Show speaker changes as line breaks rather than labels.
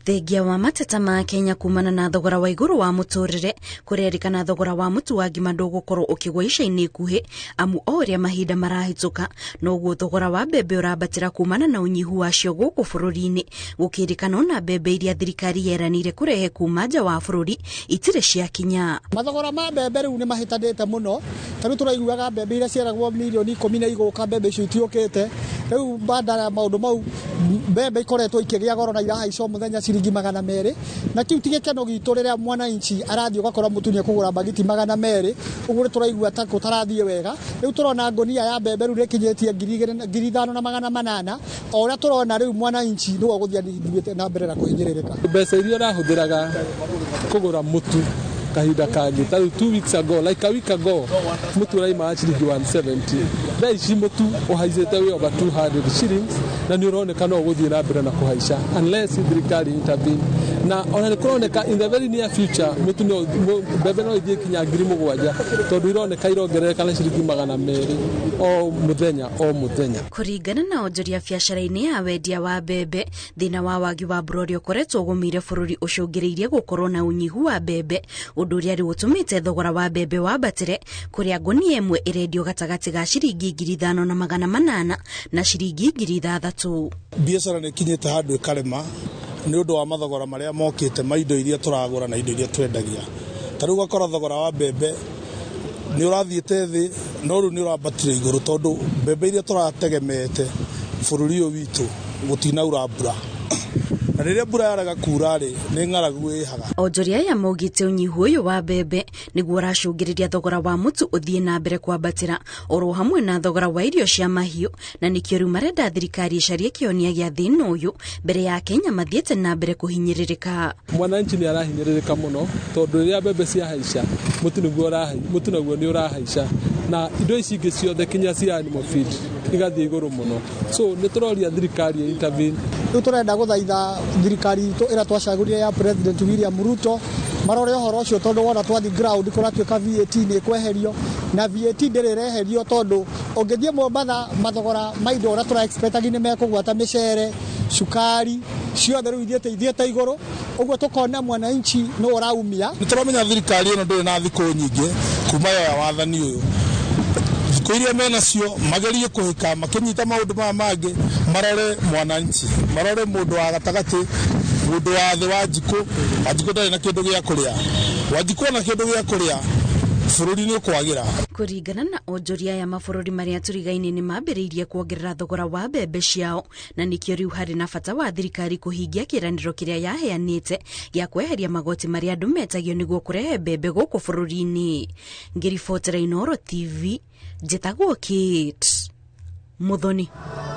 Thengia wa mateta ma Kenya kumana na thogora wa igũrũ wa mũtũrĩre, kũrerĩkana thogora wa mũtu wa ngima ndũgũkorwo ũkĩgwa ica-inĩ ikuhĩ, amu o ũrĩa mahinda marahĩtũka noguo thogora wa mbembe ũrambatĩra kumana na ũnyihu wacio gũkũ bũrũri-inĩ. Gũkĩrĩkana ona mbembe iria thirikari yeranĩire kũrehe kuma nja wa bũrũri itirĩ ciakinya.
Mathogora ma mbembe rĩu nĩ mahĩtanĩte mũno, ta rĩu tũraiguaga mbembe iria cieragwo mirioni 10 nĩ igũka, mbembe icio itiũkĩte. Rĩu bandara ya maũndũ mau, mbembe ikoretwo ikĩgĩa goro na irahaica o mũthenya ciringi 200, na kĩu ti gĩkeno gitũ rĩrĩa mwananchi arathiĩ ũgakora mũtu nĩ ekũgũra mbagiti 200. Ũguo nĩ tũraigua ta gũtarathiĩ wega. Rĩu tũrona ngũnia ya mbembe rĩu nĩ ĩkinyĩtie 2000, 5800. O ũrĩa tũrona rĩu mwananchi nĩwe ũgũthiĩ athiĩte na mbere na kũhinyĩrĩrĩka.
Mbeca iria ũrahũthĩraga kũgũra mũtu kahinda kangĩ, ta rĩu 2 weeks ago, like a week ago, mũtu ũraimaga ciringi 170. Thaa ici mũtu ũhaicĩte wĩ over 200 shillings, na nĩ ũroneka no ũgũthiĩ na mbere na kũhaica unless thirikari intervene. Na ona nĩ kũroneka in the very near future mũtu no mbembe no ithiĩ kinya 7,000, tondũ ironeka irongerereka na ciringi 200 o mũthenya o mũthenya.
Kũringana na onjoria biacara-inĩ ya wendia wa mbembe, thĩna wa wagi wa mbura ũrĩa ũkoretwo ũgũmĩire bũrũri ũcũngĩrĩirie gũkorwo na ũnyihu wa mbembe, ũndũ ũrĩa rĩu ũtũmĩte thogora wa mbembe wambatĩre, kũrĩa ngũnia ĩmwe ĩrendio gatagatĩ ga ciringi 5800 na ciringi 6000.
Biacara nĩ ikinyĩte handũ ĩkarema nĩ ũndũ wa mathogora marĩa mokĩte ma indo iria tũragũra na indo iria twendagia. Ta rĩu ũgakora thogora wa mbembe nĩ ũrathiĩte thĩ, no rĩu nĩ ũrambatire igũrũ, tondũ mbembe iria tũrategemeete bũrũri ũyũ witũ gũtinaura mbura, na rĩrĩa mbura yarega kura rĩ, nĩ ng'aragu ĩhaga.
Onjoria aya maugĩte ũnyihu ũyũ wa mbembe nĩguo ũracũngĩrĩria thogora wa mũtu ũthiĩ na mbere kwambatĩra, oro hamwe na thogora wa irio cia mahiũ, na nĩkĩo rĩu marenda thirikari ĩcarie kĩhonia gĩa thĩna ũyũ mbere ya Kenya mathiĩte na mbere kũhinyĩrĩrĩka.
Mwananchi nĩ arahinyĩrĩrĩka mũno, tondũ rĩrĩa mbembe ciahaica, mũtu nĩguo mũtu naguo nĩ ũrahaica, na indo ici ingĩ ciothe kinya cia animal feed igathiĩ igũrũ mũno. So nĩ tũroria thirikari intervene.
Rĩu tũrenda gũthaitha thirikari itũ ĩrĩa twacagũrire ya President William Ruto marore ũhoro ũcio, tondũ wona twathi ground kũratuĩka VAT nĩ ĩkweherio, na VAT ndĩrĩ ĩreherio, tondũ ũngĩthiĩ Mombatha mathogora ma indo ũrĩa tũra expect nĩ mekũgwa, ta mĩcere, cukari, ciothe rĩu ithiĩte igũrũ. Ũguo tũkona mwananchi nĩ ũraumia.
Nĩ tũramenya thirikari ĩno ndĩrĩ na thikũ nyingĩ kuma yoya wathani ũyũ. Thikũ iria menacio magerie kũhĩka makĩnyita maũndũ maya mangĩ, marore mwananchi, marore mũndũ wa gatagatĩ, mũndũ wa thĩ. Wanjikũ, Wanjikũ ndarĩ na kĩndũ gĩa kũrĩa. Wanjikũ ona kĩndũ gĩa kũrĩa, bũrũri nĩ ũkwagĩra.
Kũringana na onjoria aya, mabũrũri marĩa tũrigaine nĩ mambĩrĩirie kuongerera thogora wa mbembe ciao, na nĩkĩo rĩu harĩ na bata wa thirikari kũhingia kĩĩranĩro kĩrĩa yaheanĩte gĩa kweheria magoti marĩa andũ metagio nĩguo kũrehe mbembe gũkũ bũrũri-inĩ. Ngĩribotera Inooro TV, njĩtagwo Kate Muthoni.